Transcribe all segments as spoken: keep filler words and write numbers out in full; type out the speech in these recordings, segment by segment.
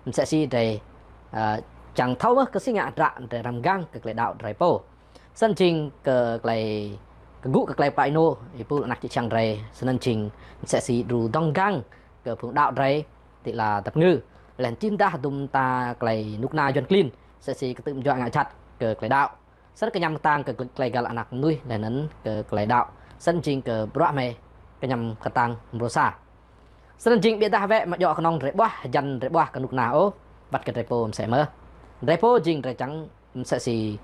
Msĕ si drei, a, čiăng thâo mơh kơ si ngă hdră drei răng mgang kơ klei đăo drei pô. Snăn jing kơ klei, kơ gŭ kơ klei pă ênô, êpul anak čư̆ čhiăng drei, snăn jing msĕ si đru dŏng mgang kơ phung đăo drei, ti lăn dap kngư. Leh anăn čih mdah dŭm mta klei knŭk kna yuăn klin, msĕ si ktư̆ mjuă ngă jhat kơ klei đăo. Snăn kñăm ktang kơ klei găl anak mnuih, leh anăn kơ klei đăo. Snăn jing kơ bruă hmei kñăm ktang mrô sa. Snăn jing ƀiădah wĕ amâo djŏ knŏng drei ƀuah, hjăn drei ƀuah kơ knŭk kna ôh, wăt kơ drei pô msĕ mơh. Drei pô jing drei čiăng msĕ si,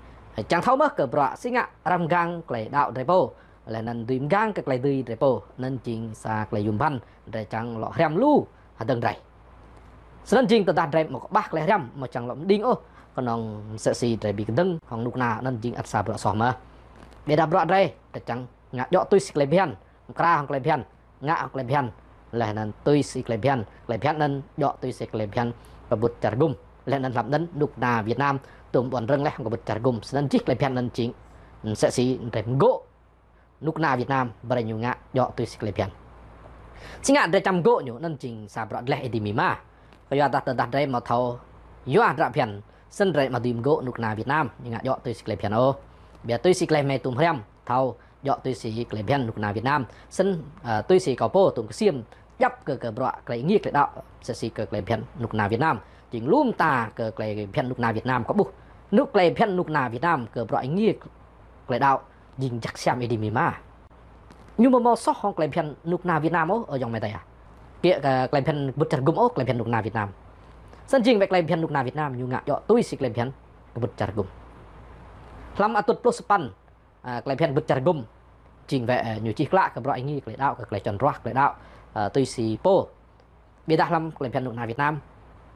čiăng thâo mơh kơ bruă si ngă răng mgang klei đăo drei pô. Leh anăn dưi mgang kơ klei dưi drei pô, anăn jing sa klei yuôm bhăn, drei čiăng lŏ hriăm lu hdơ̆ng drei. Snăn jing tơdah drei amâo kƀah klei hriăm, amâo čiăng lŏ mđing ôh, knŏng msĕ si drei bi kdơ̆ng hŏng knŭk kna, anăn jing ăt sa bruă soh mơh. Ƀiădah bruă drei, drei čiăng ngă djŏ tui si klei bhiăn, mkra hŏng klei bhiăn, ngă hŏng klei bhiăn, leh anăn tui si klei bhiăn, klei bhiăn anăn djŏ tui si klei bhiăn kbŭt čar hgŭm. Leh anăn hlăm anăn knŭk kna Việt Nam tuôm ƀuăn rơ̆ng leh hŏng kbŭt čar hgŭm. Snăn jih klei bhiăn anăn jing msĕ si drei mgô̆ knŭk kna Việt Nam, brei ñu ngă djŏ tui si klei bhiăn. Si ngă drei čiăng mgô̆ ñu, anăn jing sa bruă dleh êdimima. Kyuadah tơdah drei amâo thâo yua hdră bhiăn, snăn drei amâo dưi mgô̆ knŭk kna Việt Nam ñu ngă djŏ tui si klei bhiăn ôh. Ƀiădah tui si klei hmei tuôm hriăm, thâo djŏ tui si klei bhiăn knŭk kna Việt Nam. Snăn, a, tui si kâo pô tuôm ksiêm djăp kơ, kơ bruă klei êngiê klei đăo, msĕ si kơ klei bhiăn knŭk kna Việt Nam. Jing lu mta kơ klei bhiăn knŭk kna Việt Nam kâo ƀuh. Knŭk klei bhiăn knŭk kna Việt Nam kơ bruă êngiê klei đăo jing jăk siam êdimima. Ñu amâo mâo soh hŏng klei bhiăn knŭk kna Việt Nam ôh, ơ ayŏng amai adei ah. Kiă kơ klei bhiăn kbŭt čar hgŭm ôh, klei bhiăn knŭk kna Việt Nam. Snăn jing wĕ klei bhiăn knŭk kna Việt Nam ñu ngă djŏ tui si klei bhiăn kbŭt čar hgŭm. Hlăm atŭt pluh sa păn, a, klei bhiăn kbŭt čar hgŭm, jing wĕ, a, ñu čih klă kơ bruă êngiê klei đăo, kơ klei čuăn ruah klei đăo, a, tui si pô. Ƀiădah hlăm klei bhiăn knŭk kna Việt Nam,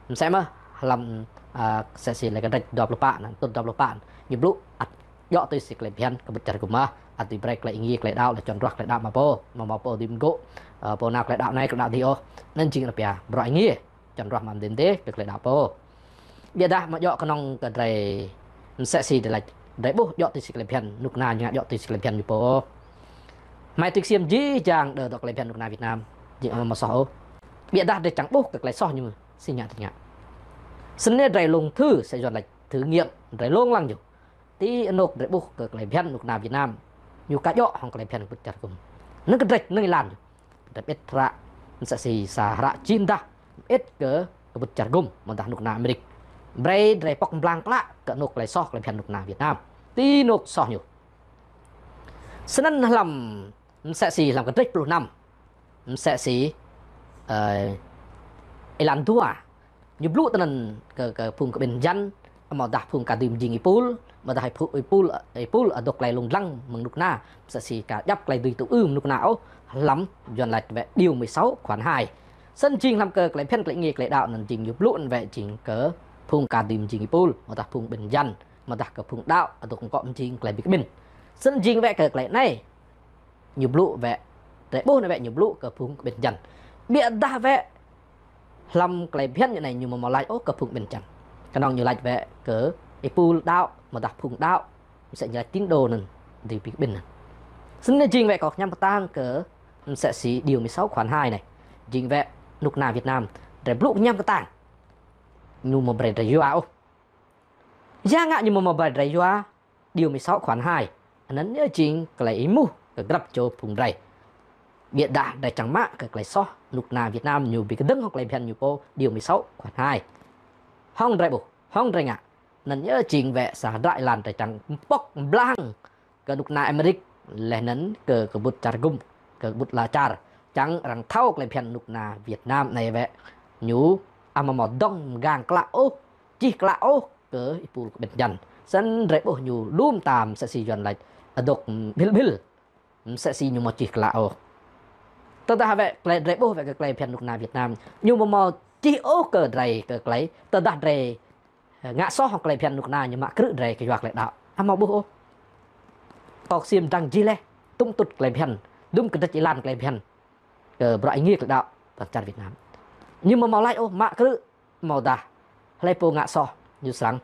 msĕ mơh hlăm, a, msĕ si leh kdrêč dua pluh pă anăn, atŭt dua pluh pă anăn, ñu blŭ ăt djŏ tui si klei bhiăn kbŭt čar hgŭm mơh, ăt dưi brei klei êngiê klei đăo, leh čuăn ruah klei đăo mă pô, amâo mâo pô dưi mgô̆, a, pô nao klei đăo anei klei đăo dih ôh. Anăn jing arăng pia bruă êngiê, čuăn ruah mă mdê mdê kơ klei đăo pô. Ƀiădah amâo djŏ knŏng kơ drei msĕ si drei lač, drei ƀuh djŏ tui si klei bhiăn knŭk kna ñu ngă djŏ tui si klei bhiăn ñu pô ôh. Hmei tui ksiêm jih jang đơ dŏ klei bhiăn knŭk kna Việt Nam, jing amâo mâo soh ôh. Ƀiădah drei čiăng ƀuh kơ klei soh ñu si ngă drei ngă. Snăn drei lông thử, msĕ Yuăn lač thử nghiệm, drei lông lăng ñu. Ti anôk drei ƀuh kơ klei bhiăn knŭk kna Việt Nam ñu ka djŏ hŏng klei bhiăn kbŭt čar hgŭm. Năng kdrêč năng êlan ñu. Drei mơĭt hră, msĕ si sa hră čih mdah, mơĭt kơ kbŭt čar hgŭm, amâodah knŭk kna Amêrik. Brei drei pŏk mblang klă kơ anôk klei soh klei bhiăn knŭk kna Việt Nam. Ti anôk soh ñu. Snăn hlăm, msĕ si hlăm kdrêč pluh năm, msĕ si, ơ, êlan dua. Ñu blŭ tinăn kơ, kơ phung kƀĭn hjăn, amâodah phung ka dưi mjing êpul, amâodah phung êpul, êpul adôk klei lông dlăng mơ̆ng knŭk kna, msĕ si ka djăp klei dưi tŭ ư mơ̆ng knŭk kna ôh, hlăm Yuăn lač wĕ điều mười sáu khoản hai. Snăn jing hlăm kơ klei bhiăn klei êngiê klei đăo anăn jing ñu blŭ anăn wĕ jing kơ phung ka dưi mjing êpul, amâodah phung kƀĭn hjăn, amâodah kơ phung đăo, adôk mkŏ mjing klei bi kƀĭn. Snăn jing wĕ kơ klei anei, ñu blŭ wĕ, drei ƀuh anei wĕ ñu blŭ kơ phung kƀĭn hjăn. Ƀiădah wĕ, hlăm klei bhiăn ñu anei ñu amâo mâo lač ôh kơ phung kƀĭn hjăn. Knŏng ñu lač wĕ kơ êpul đăo, amâodah phung đăo, msĕ ñu lač tín đồ anăn, dưi bi kƀĭn anăn. Snăn jing wĕ kâo kñăm ktang kơ, msĕ si điều mười sáu khoản hai anei. Jing wĕ knŭk kna Việt Nam, drei blŭ kñăm ktang. Ñu amâo brei drei yua ôh. Ya ngă ñu amâo mâo brei drei yua điều mười sáu khoản hai. Anăn yơh jing klei êmuh kơ grăp čô phung drei. Ƀiădah drei čiăng mă kơ klei soh, knŭk kna Việt Nam ñu bi kdơ̆ng hŏng klei bhiăn ñu pô điều mười sáu khoản hai. Hŏng drei ƀuh, hŏng drei ngă. Anăn yơh jing wĕ sa hdră êlan drei čiăng mpŏk mblang kơ knŭk kna Amêrik, leh anăn kơ, kơ kbŭt čar hgŭm, kơ kbŭt ala čar. Čiăng arăng thâo klei bhiăn knŭk kna Việt Nam anei wĕ. Ñu amâo mâo dŏng mgang klă ôh, čih klă ôh kơ êpul kƀĭn hjăn. Snăn drei ƀuh ñu lu mta msĕ si Yuăn lač adôk ƀhil ƀhil. Msĕ si ñu amâo čih klă ôh. Tơdah wĕ klei drei ƀuh wĕ kơ klei bhiăn knŭk kna Việt Nam, ñu amâo mâo čih ôh kơ drei kơ klei, tơdah drei ngă soh hŏng klei bhiăn knŭk kna ñu mă krư̆ drei kyua klei đăo. Amâo ƀuh ôh. Kâo ksiêm dlăng jih leh, tŭm tŭt klei bhiăn, dŭm kdrêč êlan klei bhiăn kơ bruă êngiê klei đăo lăn čar Việt Nam. Ñu amâo mâo lač ôh mă krư̆, amâodah hlei pô ngă soh, ñu srăng,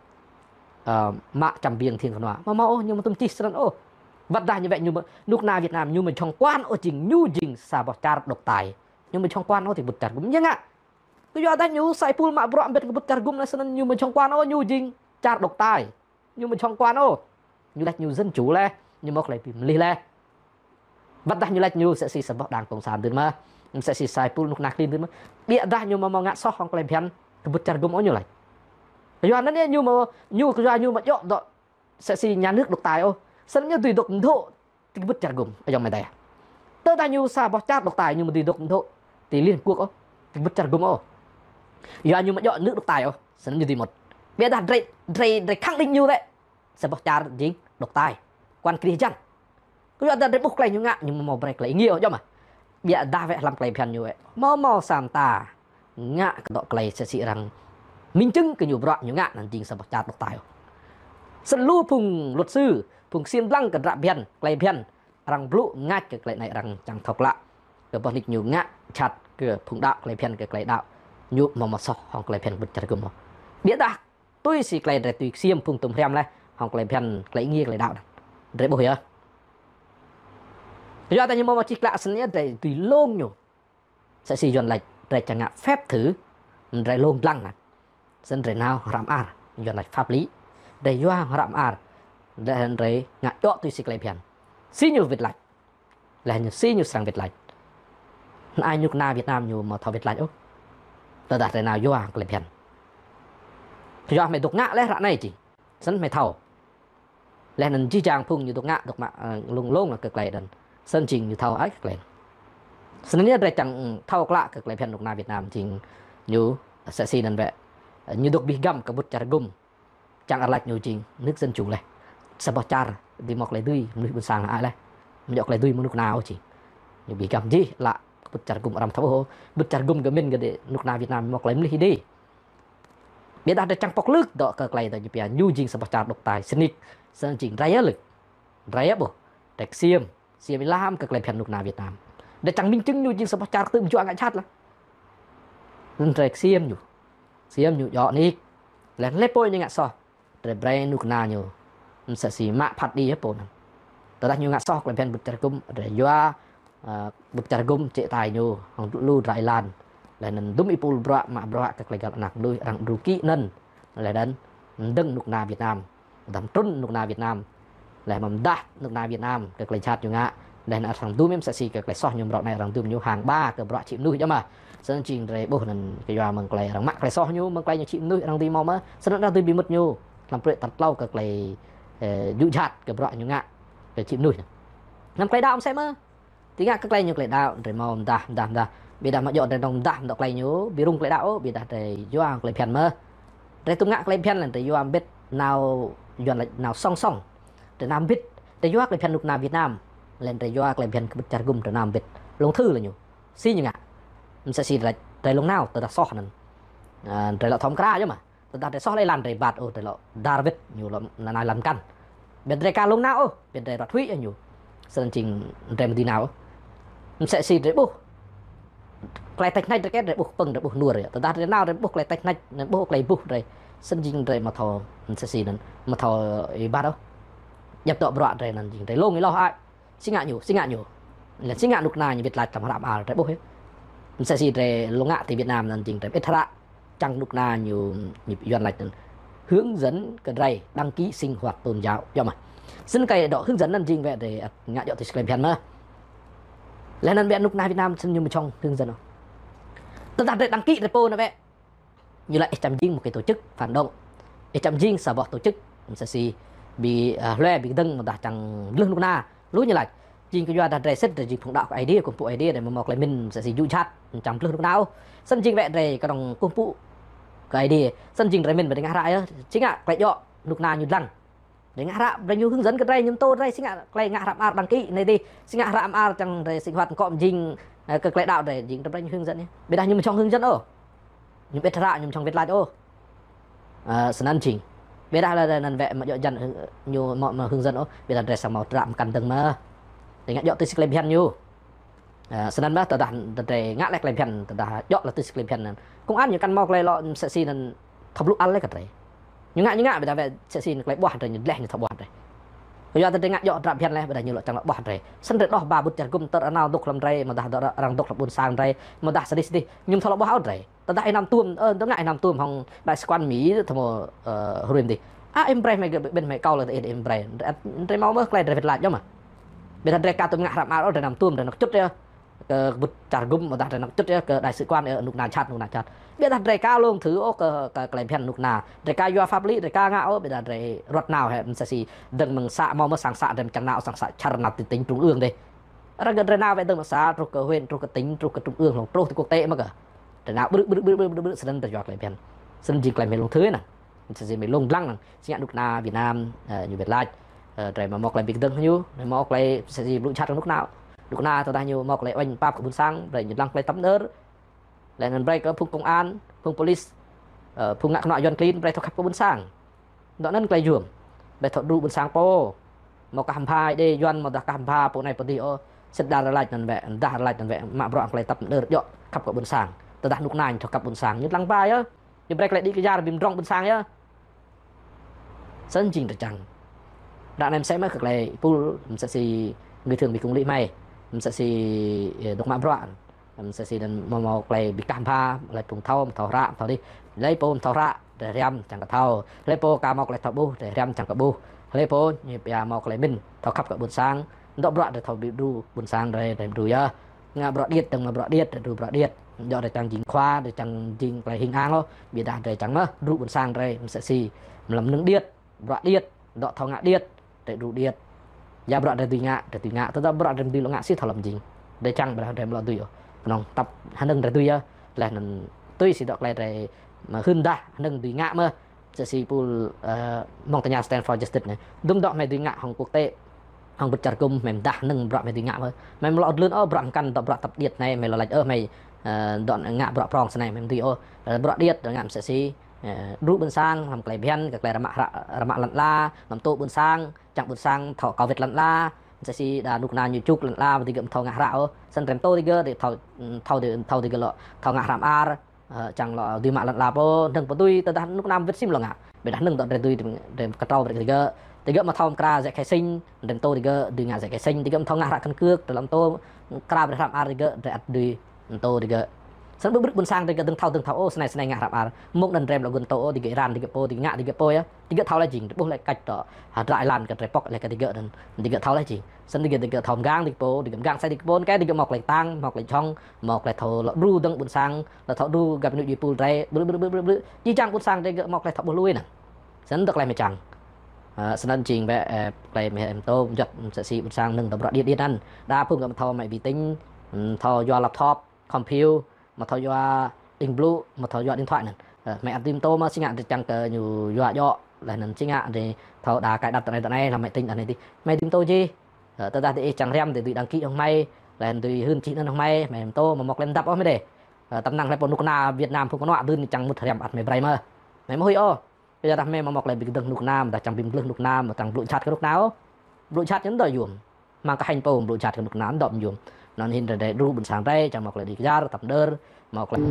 ơ, mă čăm biêng thiêng knua. Amâo mâo ôh, ñu amâo tuôm čih snăn ôh. Wăt dah ñu wĕ ñu amâo, knŭk kna Việt Nam ñu amâo jhŏng kuan ôh jing, ñu jing sa boh čar độc tài. Ñu amâo jhŏng kuan ôh ti kbŭt čar hgŭm. Ya ngă Kyuadah ñu sa êpul mă bruă mbĭt kơ ƀŭt čar gŭm leh snăn ñu amâo jhŏng kuan ôh, ñu jing čar độc tài. Ñu amâo jhŏng kuan ôh. Ñu lač ñu dân chủ leh, ñu mâo klei bi mlih leh. Wăt dah ñu lač ñu msĕ si sa boh đảng cộng sản dưn mơh, msĕ si sa êpul knŭk kna klin dưn mơh. Ƀiădah ñu amâo mâo ngă soh hŏng klei bhiăn kơ ƀŭt čar gŭm ôh ñu lač. Kyuanăn yơh ñu mâo, ñu kyua ñu amâo djŏ dŏ msĕ si nhà nước độc tài ôh. Snăn ñu dưi dôk mdhŏ ti kơ ƀŭt čar gŭm, ayŏng amai adei. Tơdah ñu sa boh čar độc tài ñu amâo dưi dôk mdhŏ ti Liên Hợp Quốc ôh, ti kơ ƀŭt čar gŭm ôh. Yua ñu amâo djŏ nước độc tài ôh, snăn ñu dưi mŭt. Ƀiădah drei, drei, drei khẳng định ñu lĕ sa boh čar jing độc tài, quan kri hjăn. Kyuadah drei ƀuh klei ñu ngă ñu amâo mâo brei klei êngiê ôh, djŏ mơh. Ƀiădah wĕ hlăm klei bhiăn ñu wĕ amâo mâo sa mta ngă kơ dŏ klei msĕ si arăng minh chứng kơ ñu bruă ñu ngă anăn jing sa boh čar độc tài ôh. Snăn lu phung luật sư, phung ksiêm dlăng kơ dră bhiăn, klei bhiăn, arăng blŭ mngač kơ klei anei, arăng čiăng thâo klă kơ boh nik ñu ngă jhat kơ phung đăo, klei bhiăn kơ klei đăo. Ñu amâo mâo soh hŏng klei bhiăn ƀŭt čar gŭm ôh. Ƀiădah tui si klei drei tui ksiêm phung tuôm hriăm leh hŏng klei bhiăn, klei êngiê, klei đăo anăn, drei ƀuh yơh. Kyuadah ñu amâo mâo čih klă snăn yơh, drei dưi lông ñu. Msĕ si Yuăn lač drei čiăng ngă phép thử, drei lông dlăng anăn. Snăn drei nao hră mơar, Yuăn lač pháp lý. Drei yua hră mơar, leh anăn drei ngă djŏ tui si klei bhiăn. Si ñu wĭt lač, leh anăn si ñu srăng wĭt lač. Anăn ai knŭk kna Việt Nam ñu amâo thâo wĭt lač ôh. Tơdah drei nao yua klei bhiăn, kyua hmei dôk ngă leh ară anei jing, snăn hmei thâo. Leh anăn jih jang phung ñu dôk ngă, dôk mă, ơ, lông lông kơ klei anăn, snăn jing ñu thâo ai kơ klei. Snăn yơh drei čiăng, ơ, thâo klă kơ klei bhiăn knŭk kna Việt Nam jing ñu msĕ si anăn wĕ, ơ, ñu dôk bi hgăm kơ ƀŭt čar gŭm, čiăng arăng lač ñu jing nước dân chủ leh. Sa boh čar dưi mâo klei dưi mnuih ƀuôn sang ai leh. Amâo djŏ klei dưi mơ̆ng knŭk kna ôh jing. Ñu bi hgăm jih lă kơ ƀŭt čar gŭm, arăng thâo ôh. Ƀŭt čar gŭm gơ̆ mĭn gơ̆ dê knŭk kna Việt Nam mâo klei mlih êdi. Ƀiădah drei čiăng pŏk lưk dŏ kơ klei dŏ ñu pia ñu jing sa boh čar độc tài, sĭt nik, snăn jing drei yơh lưk. Drei yơh ƀuh. Drei ksiêm, ksiêm êlam kơ klei bhiăn knŭk kna Việt Nam. Drei čiăng minh chứng ñu jing sa boh čar ktư̆ mjuă ngă jhat leh. Anăn drei ksiêm ñu. Ksiêm ñu djŏ nik. Leh anăn hlei pô ñu ngă soh, drei brei knŭk kna ñu msĕ si mă phat đĭ yơh pô anăn. Tơdah ñu ngă soh klei bhiăn ƀŭt čar gŭm, drei yua, ơ, ƀŭt čar gŭm chế tài ñu hŏng lu drei êlan. Leh anăn dŭm êpul bruă mă bruă kơ klei găl anak mnuih, arăng đru kĭ anăn. Leh anăn mdơ̆ng knŭk kna Việt Nam, dăm trŭn knŭk kna Việt Nam. Leh mơ̆ng dah knŭk kna Việt Nam kơ klei jhat ñu ngă. Leh anăn arăng dŭm msĕ si kơ klei soh ñu mrâo anei, arăng dŭm ñu hăng ba kơ bruă čhĭ mnuih, djŏ mơh. Snăn jing drei ƀuh anăn kyua mơ̆ng klei arăng mă klei soh ñu, mơ̆ng klei ñu čhĭ mnuih, arăng dưi mâo mơh. Snăn arăng dưi bi mŭt ñu hlăm pruê̆ tal tlâo kơ klei, ơ, djŭ jhat kơ bruă ñu ngă kơ čhĭ mnuih. Hlăm klei đăo msĕ mơh. Ti ngă kơ klei ñu klei đăo, drei mâo mdah, mdah, mdah. Ƀiădah amâo djŏ drei dơ̆ng mdah dŏ klei ñu bi rŭng klei đăo ôh, ƀiădah drei yua klei bhiăn mơh. Drei tuôm ngă klei bhiăn leh drei yua mbĭt nao, Yuăn lač nao song song. Drei nao mbĭt, drei yua klei bhiăn knŭk kna Việt Nam, leh drei yua klei bhiăn kơ ƀŭt čar gŭm, drei nao mbĭt. Lông thư leh ñu. Si ñu ngă. Msĕ si drei, drei lông nao tơdah soh anăn, ơ, drei lŏ thâo mkra yơh mơh. Tơdah drei soh leh êlan drei êbat ôh, drei lŏ dar wĭt ñu lŏ nanao êlan mkăn. Ƀiădah drei ka lông nao ôh, ƀiădah drei ruăt huĭ ñu. Snăn jing drei amâo dưi nao ôh. Msĕ si drei ƀuh klei tač nač drei kĕ, drei ƀuh pơ̆ng, drei ƀuh nur yơh. Tơdah drei nao drei ƀuh klei tač nač, anăn ƀuh klei buh drei. Snăn jing drei amâo thâo, msĕ si anăn, amâo thâo êbat ôh. Djăp dŏ bruă drei anăn jing drei lông êlâo ai. Si ngă ñu, si ngă ñu. Leh si ngă knŭk kna ñu wĭt lač hlăm hră mơar drei ƀuh yơh. Msĕ si drei lông ngă ti Việt Nam anăn jing drei ƀĭt hră. Čiăng knŭk kna ñu, ñu Yuăn lač anăn hướng dẫn kơ drei đăng ký sinh hoạt tôn giáo. Djŏ mơh. Snăn klei dŏ hướng dẫn anăn jing wĕ drei ngă djŏ ti si klei bhiăn mơh. Leh anăn wĕ knŭk kna Việt Nam snăn ñu amâo jhŏng hướng dẫn ôh. Tơdah drei đăng ký drei pô anăn wĕ, ñu lač ih čăm jing một cái tổ chức phản động. Ih čăm jing sa boh tổ chức msĕ si bi, ơ, hlue bi kdơ̆ng amâodah čiăng mdlưh knŭk kna. Lu ñu lač. Jing kyuadah drei sĭt drei jing phung đăo kơ Aê Diê, kkuh mpŭ Aê Diê, drei amâo mâo klei mĭn msĕ si djŭ jhat, čiăng mdlưh knŭk kna ôh. Snăn jing wĕ drei knŏng kkuh mpŭ kơ Aê Diê. Snăn jing drei mĭn ƀiădah ngă hră yơh. Si ngă klei djŏ knŭk kna ñu dlăng. Drei ngă hră, brei ñu hướng dẫn kơ drei, ñu mtô drei si ngă klei ngă hră mơar đăng ký anei dih. Si ngă hră mơar čiăng drei sinh hoạt mkŏ mjing, ơ, kơ klei đăo drei, jing drei brei ñu hướng dẫn yơh. Ƀiădah ñu amâo jhŏng hướng dẫn ôh. Ñu ƀĭt hră, ñu amâo jhŏng wĭt lač ôh. Ơ, snăn jing. Ƀiădah leh anăn wĕ amâo djŏ jăn, ơ, ñu amâo, amâo hướng dẫn ôh. Ƀiădah drei srăng mâo hră mkăn dơ̆ng mơh. Drei ngă djŏ ti si klei bhiăn ñu. Ơ, snăn mơh tơdah drei ngă leh klei bhiăn, tơdah djŏ leh ti si klei bhiăn anăn, công an ñu kăn mâo klei lŏ msĕ si anăn thâo blŭ ăl leh kơ drei. Ñu ngă, ñu ngă, ƀiădah wĕ msĕ si anăn klei ƀuah drei, ñu dleh ñu thâo ƀuah drei. Kyuadah drei ngă djŏ hdră bhiăn leh, ƀiădah ñu lŏ čiăng lŏ ƀuah drei. Snăn drei đoh ba ƀŭt čar gŭm tơl arăng dôk hlăm drei, amâodah dŏ arăng dôk hlăm ƀuôn sang drei, amâodah sdih sdih, ñu amâo thâo lŏ ƀuah ôh drei. Tơdah ih nao tuôm, ơ, tơdah ngă ih nao tuôm hŏng đại sứ quán Mỹ, tơdah mâo, ơ, hruê mdih. A, ih brei hmei gơ̆ ƀĭn hmei kâo leh ih brei. Drei, drei mâo mơh klei drei wĭt lač yơh mă. Ƀiădah drei ka tuôm ngă hră mơar ôh, drei nao tuôm, drei nao kčŭt yơh kơ kbŭt čar gŭm, ƀiădah drei nao kčŭt yơh kơ đại sứ quán, ơ, knŭk kna jhat, knŭk kna jhat. Ƀiădah drei ka lông thử ôh kơ, kơ klei bhiăn knŭk kna. Drei ka yua pháp lý, drei ka ngă ôh, ƀiădah drei ruăt nao hĕ, msĕ si dơ̆ng mơ̆ng xã, mâo mơh sang xã, drei mčang nao sang xã čar nao ti tỉnh trung ương dih. Arăng gơ̆ drei nao wĕ dơ̆ng mơ̆ng xã, truh kơ huyện, truh kơ tỉnh, truh kơ trung ương, hlŏng truh ti quốc tế mơh kơ. Drei nao ƀrư̆, ƀrư̆, ƀrư̆, ƀrư̆, ƀrư̆, snăn drei yua klei bhiăn. Snăn jing klei hmei lông thử anăn. Msĕ si hmei lông dlăng anăn. Si ngă knŭk kna Việt Nam, ơ, ñu wĭt lač. Ơ, drei mâo mâo klei bi kdơ̆ng ñu, drei mâo klei msĕ si blŭ jhat kơ knŭk kna. Knŭk kna tơdah ñu mâo klei uêñ pap kơ ƀuôn sang, brei ñu dlăng klei tăp mđơr. Leh anăn brei kơ phung công an, phung police, ơ, phung ngă knuă yuăn klin, brei thâo khăp kơ ƀuôn sang. Dŏ anăn klei yuôm. Brei thâo đru ƀuôn sang pô. Mâo kah mbha Êđê Yuăn, mâo dah kah mbha pô anei pô dih ôh. Sĭt đa rơlač anăn wĕ, dah rơlač anăn wĕ, mă bruă klei tăp mđơr djŏ khăp kơ ƀuôn sang. Tơdah knŭk kna ñu thâo khăp ƀuôn sang, ñu dlăng ba yơh. Ñu brei klei đĭ kyar bi mdrŏng ƀuôn sang yơh. Snăn jing drei čiăng. Ară anei msĕ mơh kơ klei pul, msĕ si người thương bị cung lý hmei. Msĕ si, ơ, dôk mă bruă. Msĕ si anăn mâo mâo klei bi kah mbha, hlei phung thâo, mthâo hră, mthâo dih. Hlei pô mthâo hră, drei hriăm čiăng kơ thâo. Hlei pô ka mâo klei thâo ƀuh, drei hriăm čiăng kơ ƀuh. Hlei pô ñu pia mâo klei mĭn, thâo khăp kơ ƀuôn sang. Dŏ bruă drei thâo bi đru ƀuôn sang drei, drei đru yơh. Ngă bruă điêt, dơ̆ng mâo bruă điêt, drei đru bruă điêt. Dŏ drei čiăng jing khua, drei čiăng jing klei hing ang ôh. Ƀiădah drei čiăng mơh đru ƀuôn sang drei, msĕ si mlam mnơ̆ng điêt, bruă điêt, dŏ thâo ngă điêt, drei đru điêt. Ya bruă drei dưi ngă, drei dưi ngă. Tơdah bruă drei dưi lŏ ngă si thâo lăm jing. Drei čiăng ƀiădah drei mlŏ dưi ôh. Knŏng tăp hnơ̆ng drei dưi yơh. Leh anăn tui si dŏ klei drei mă hưn dah hnơ̆ng dưi ngă mơh. Msĕ si pul, ơ, mơ̆ng tơña Stand for Justice anei. Dŭm dŏ hmei dưi ngă hŏng quốc tế. Hŏng kbŭt čar gŭm hmei mdah hnơ̆ng bruă hmei dưi ngă mơh. Hmei mlŏ dlưn ôh bruă mkăn dŏ bruă tăp điêt anei hmei lŏ lač ôh hmei, ơ, dŏ ngă bruă prŏng snei hmei mdưi ôh. Bruă điêt, dŏ ngă msĕ si, ơ, đru ƀuôn sang, hlăm klei bhiăn, kơ klei rơmă hră, rơmă lăn ala, hlăm tŭ ƀuôn sang, čiăng ƀuôn sang thâo covid lăn ala, msĕ si đa knŭk kna ñu čŭk lăn ala, digơ̆ mthâo ngă hră ôh. Snăn drei mtô digơ̆, drei thâo, thâo di-, thâo digơ̆ lŏ, thâo ngă hră mơar, ơ, čiăng lŏ dưi mă lăn ala pô, hnơ̆ng pô dưi, tơdah knŭk kna wĭt sim lŏ ngă. Ƀiădah hnơ̆ng dŏ drei dưi, drei ktrâo brei digơ̆. Digơ̆ mâo thâo mkra giấy khai sinh, drei mtô digơ̆ dưi ngă giấy khai sinh, digơ̆ mthâo ngă hră căn cước, drei lŏ mtô mkra brei hră mơar digơ̆, drei ăt dưi mtô digơ̆. Snăn ƀrư̆ ƀrư̆ ƀuôn sang digơ̆ dơ̆ng thâo, dơ̆ng thâo, ôh, snei, snei ngă hră mơar. Mơ̆ng anăn drei mlŏ gun mtô, ôh, digơ̆ êran, digơ̆ pô, digơ̆ ngă, digơ̆ pô yơh. Digơ̆ thâo leh jing, drei ƀuh leh kač dŏ, ha, dra êlan kơ drei pŏk leh kơ digơ̆ anăn. Digơ̆ thâo leh jing. Snăn digơ̆, digơ̆ thâo mgang, digơ̆ pô, digơ̆ mgang sa digơ̆ pô, kơ digơ̆ mâo klei ktang, mâo klei jhŏng, mâo klei thâo lŏ đru dơ̆ng ƀuôn sang, lŏ thâo đru găp ênuk djuê pul drei, ƀrư̆, ƀrư̆, ƀrư̆, ƀrư̆, ƀrư̆. Jih jang ƀuôn sang drei gơ̆ mâo klei thâo ƀuh lui anăn. Snăn dŏ klei hmei čiăng. Ơ, snăn jing wĕ, ơ, klei hmei mtô mjuăt msĕ si ƀuôn sang hnơ̆ng dŏ bruă điêt điêt anăn. Đa phung gơ̆ mthâo mă vi tính, mthâo yua laptop, computer, mthâo yua đĭng blŭ, mthâo yua điện thoại anăn. Ơ, hmei ăt dưi mtô mơh si ngă drei čiăng kơ ñu yua djŏ, leh anăn si ngă drei thâo đa cài đặt tơ anei tơ anei, hlăm máy tính tơ anei dih. Hmei dưi mtô jih. Ơ, tơdah diih čiăng hriăm diih dưi đăng ký hŏng hmei, leh anăn dưi hưn čih anăn hŏng hmei, hmei mtô amâo mâo klei mdăp ôh hmei dê. Ơ, tăm năng hlei pô knŭk kna Việt Nam phung knuă dưn čiăng mŭt hriăm ăt hmei brei mơh. Hmei mâo huĭ ôh. Kyuadah hmei amâo mâo klei bi kdơ̆ng knŭk kna, amâodah čiăng bi mdlưh knŭk kna, amâodah čiăng blŭ jhat kơ knŭk kna ôh. Blŭ jhat ñu dŏ yuôm. Hmăng kơ hêñ pô blŭ jhat kơ knŭk kna dŏ yuôm. Anăn hĭn drei đru ƀuôn sang drei, čiăng mâo klei đĭ kyar, tăp mđơr, mâo klei